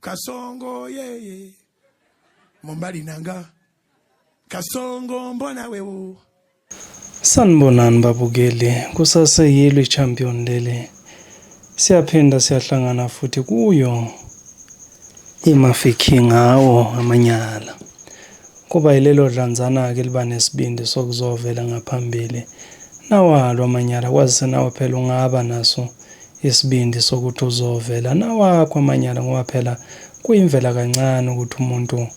Kasongo yeye mobali na nga Kasongo mbona wewo. Sanibonani babukeli, kusaseyilo i-champion leli. Siyaphinda siyahlangana futhi kuyo iMafikeng ngawo amanyala. Kuba yilelo dlanzana-ke eliba nesibindi sokuzovela ngaphambili nawalo amanyala kwazise nawe phela ungaba naso isibindi sokuthi uzovela nawakho amanyala ngoba phela kuyimvela kancane ukuthi umuntu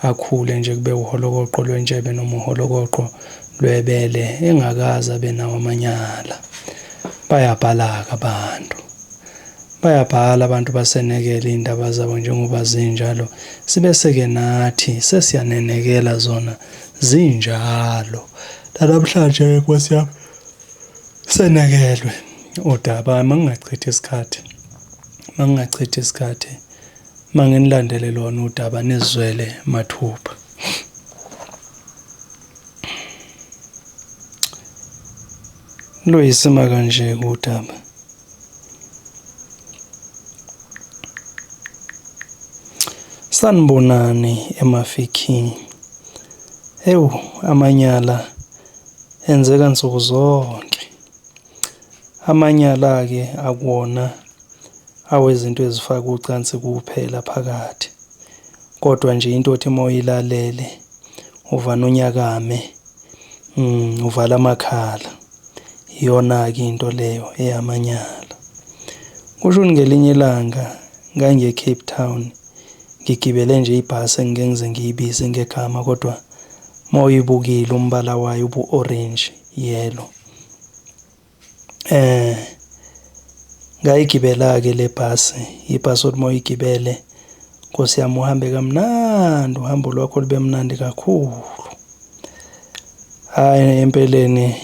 akhule nje kube uholokoqo lwentshebe noma uholokoqo lwebele engakaze abe nawo amanyala. Bayabhala-ke abantu. Bayabhala abantu basenekele iy'ndaba zabo njengoba zinjalo, sibese-ke nathi sesiyanenekela zona zinjalo. Nanamhlanje-ke Nkosi yami senekelwe udaba, mangingachithi isikhathi, mangingachithi isikhathi, manginilandele lona udaba nizizwele mathupha. Luyisima kanje udaba. Sanibonani eMafikeng. Ewu amanyala enzeka nsuku zonke. Amanyala-ke akuwona awezinto ezifaka ucansi kuphela phakathi, kodwa nje into othi uma uyilalele uvane unyakame, uvale amakhala. Iyona-ke into leyo eyamanyala. Kusho ukuthi ngelinye ilanga ngangiye e-Cape Town ngigibele nje ibhasi engike ngize ngiyibize ngegama kodwa uma uyibukile umbala wayo ubu-orange yellow. Ngayigibela-ke le bhasi, ibhasi othi uma uyigibele Nkosi yami uhambe kamnandi, uhambo lwakho lube mnandi kakhulu. Hhayi empeleni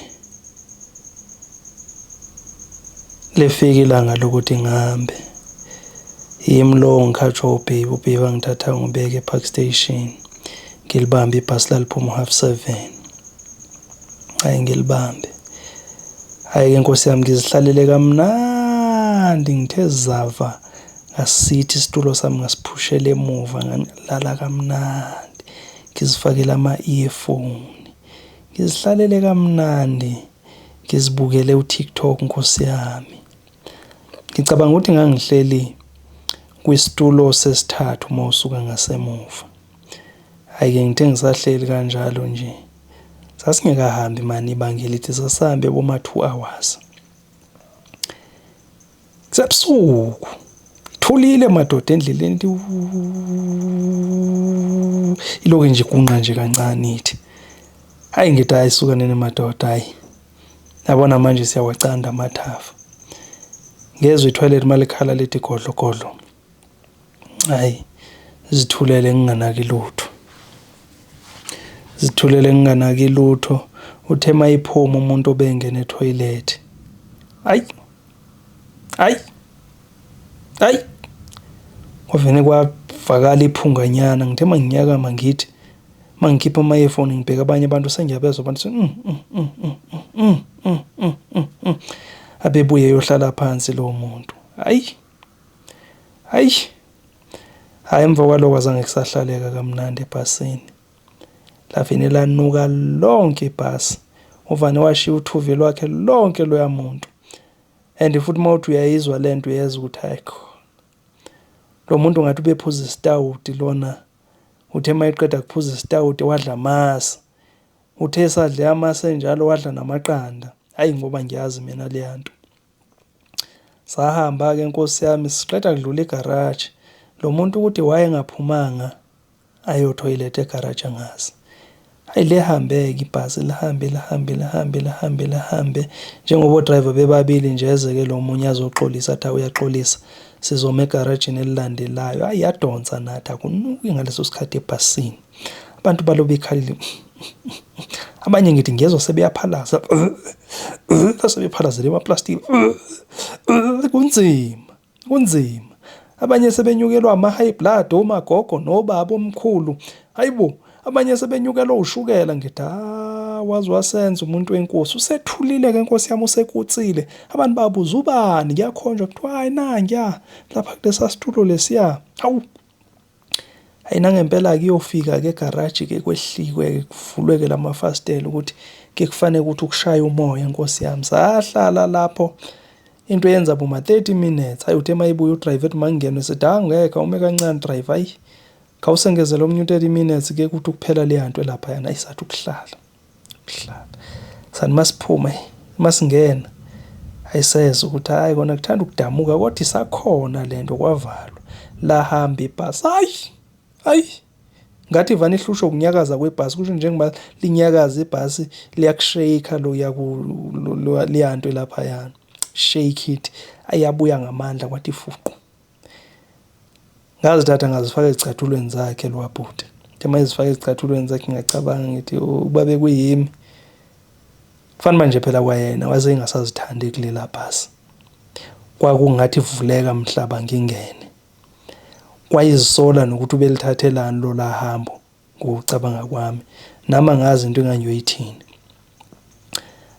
lifika ilanga lokuthi ngihambe. Yimi lowo ngikhatshwa ubhibi, ubhibi angithatha angibeke e-Park Station. Ngilibambe ibhasi laliphuma u-half seven. Hhayi ngilibambe. Hhayi-ke Nkosi yami ngizihlalele kamnandi ngithe zava ngasithi isitulo sami ngasiphushela emuva ngalala kamnandi. Ngizifakele ama-earphone. Ngizihlalele kamnandi ngizibukele u-TikTok Nkosi yami. Ngicabanga ukuthi ngangihleli kwisitulo sesithathu uma usuka ngasemuva. Hhayi-ke ngithe ngisahleli kanjalo nje, sasingekahambi mani ibanga elide, sasihambe boma-two hours. Kusebusuku, ithulile madoda endleleni ithi ilokhu nje igunqa nje kancane ithi. Hhayi ngithi hhayi suka nini madoda hhayi. Yabona manje siyawacanda amathafa. Ngezwa ithoyilethi uma likhala lithi godlo godlo. Hhayi zithulele nginganaki lutho. Zithulele nginganaki lutho. Uthe uma iphuma umuntu obengena ethoyilethi, hhayi, hhayi, hhayi, kwavele kwavakala iphunganyana. Ngithe uma nginyakama ngithi uma ngikhipha ama-earphone ngibheka abanye abantu sengiyabezwa abantu abebuye eyohlala phansi lowo muntu. Hhayi. Hayi, hhayi emva kwaloko azange kusahlaleka kamnandi ebhasini. Lavele lanuka lonke ibhasi. Uvane washiya uthuvi lwakhe lonke loya muntu. And futhi uma uthi uyayizwa le nto uyezwa ukuthi hhayi khona. Lo muntu ngathi ubephuza isitawuti lona. Uthe uma eqeda kuphuza isitawuti wadla amasi. Uthe esadle amasi enjalo wadla namaqanda. Hhayi ngoba ngiyazi mina leya nto. Sahamba-ke nkosi yami siqeda kudlula igaraji. Lo muntu ukuthi wayengaphumanga ayothoyiletha egaraji angazi. Hhayi lihambe-ke ibhasi lihambe lihambe lihambe lihambe lihambe. Njengoba o-driver bebabili nje eze-ke lo munye azoxolisa athi awu uyaxolisa sizoma egarajini elilandelayo. Hhayi yadonsa nathi akunuki ngaleso sikhathi ebhasini. Abantu balobe bekhalile. Abanye ngithi ngiyezwa sebeyaphalaza. Sebephalazela emaplastiki. Kunzima, kunzima. Abanye sebenyukelwa ama-high blood omagogo nobaba omkhulu. Hayibo, abanye sebenyukelwa ushukela ngithi ha waze wasenza umuntu wenkosi. Usethulile-ke nkosi yami usekutsile. Abantu babuza ubani kuyakhonjwa kuthiwa hayi nangiya lapha kulesa situlo lesiya. Hawu. Hayi nangempela-ke iyofika-ke egaraji-ke kwehlikwe-ke kuvulwe-ke lamafasitela ukuthi ke kufanele ukuthi ukushaya umoya nkosi yami. Sahlala lapho into eyenza boma 30 minutes. Hayi uthe mayibuya udriver ethi mangingenwe sithi angekho awume kancane driver hayi khawusengezele omunye u-30 minutes ke kuthi ukuphela leya nto elaphayana ayi sathi ukuhlala. Ukuhlala. Sathi masiphuma masingena ayisezwa ukuthi hayi kona kuthanda ukudamuka kodwa isakhona lento kwavalwa. Lahamba ibhasi hayi hayi ngathi vane ihlushwa ukunyakaza kwebhasi kusho njengoba linyakaza ibhasi liyakushake loya leyanto laphayana shake it ayabuya ngamandla kwathi fuqu. Ngazithatha ngazifaka ezicathulweni zakhe lo bhuti. Ngithe uma ezifaka ezicathulweni zakhe ngacabanga ngithi ukuba bekuyimi kufana manje phela kwayena waze engasazithandi kulela bhasi. Kwakungathi vuleka mhlaba ngingene. Kwayizisola nokuthi ubelithathelani lola hambo ngokucabanga kwami. Nami angazi into engangiyoyithini.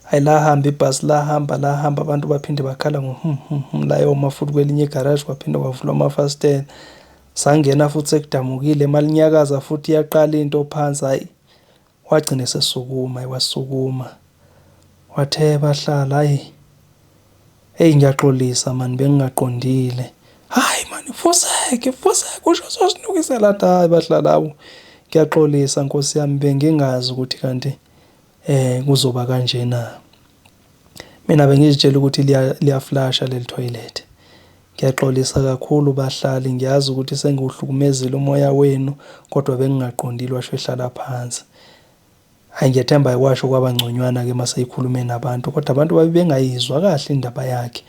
Hayi lahamba ibhasi lahamba lahamba abantu baphinde bakhala ngo hmm, hmm, hmm, layoma futhi kwelinye igaraji kwaphinde kwavulwa amafasitela. Sangena futhi sekudamukile malinyakaza futhi yaqala into phansi hayi wagcina esesukuma wasukuma. Wathe bahlala hayi Eyi ngiyaxolisa mani bengingaqondile. Hhayi mani fuseke fuseke usho sosinukisela athi hhayi bahlala awu ngiyaxolisa nkosi yami bengingazi ukuthi kanti eh kuzoba kanjena. Mina bengizitshela ukuthi liyaflasha leli toilet. Ngiyaxolisa kakhulu bahlali ngiyazi ukuthi sengiwuhlukumezile umoya wenu kodwa bengingaqondile washo ehlala phansi. Hhayi ngiyethemba kwasho kwaba ngconywana-ke uma seyikhulume nabantu kodwa abantu babe bengayizwa kahle indaba yakhe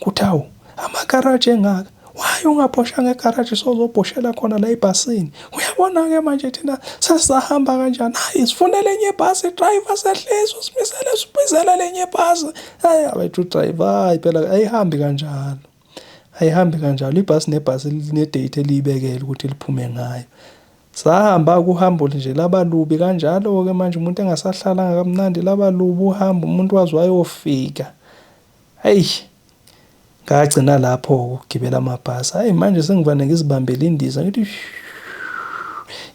ukuthi hawu amagaraji engaka why ungabhoshanga egaraji sozobhoshela khona la ebhasini uyabona-ke manje thina sesisahamba kanjani hayi sifunele enye ibhasi driver sehlise usimisele sibizele lenye ibhasi hayi abethu driver hayi phela ayihambi kanjalo ayihambi kanjalo ibhasi nebhasi linedate eliyibekele ukuthi liphume ngayo Sahamba uhambo nje laba lubi kanjalo-ke manje umuntu engasahlalanga kamnandi laba lubi uhambo umuntu waze wayofika. Eyi ngagcina lapho-ke ukugibela amabhasi. Hhayi manje sengivane ngizibambele indiza ngithi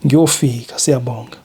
ngiyofika siyabonga.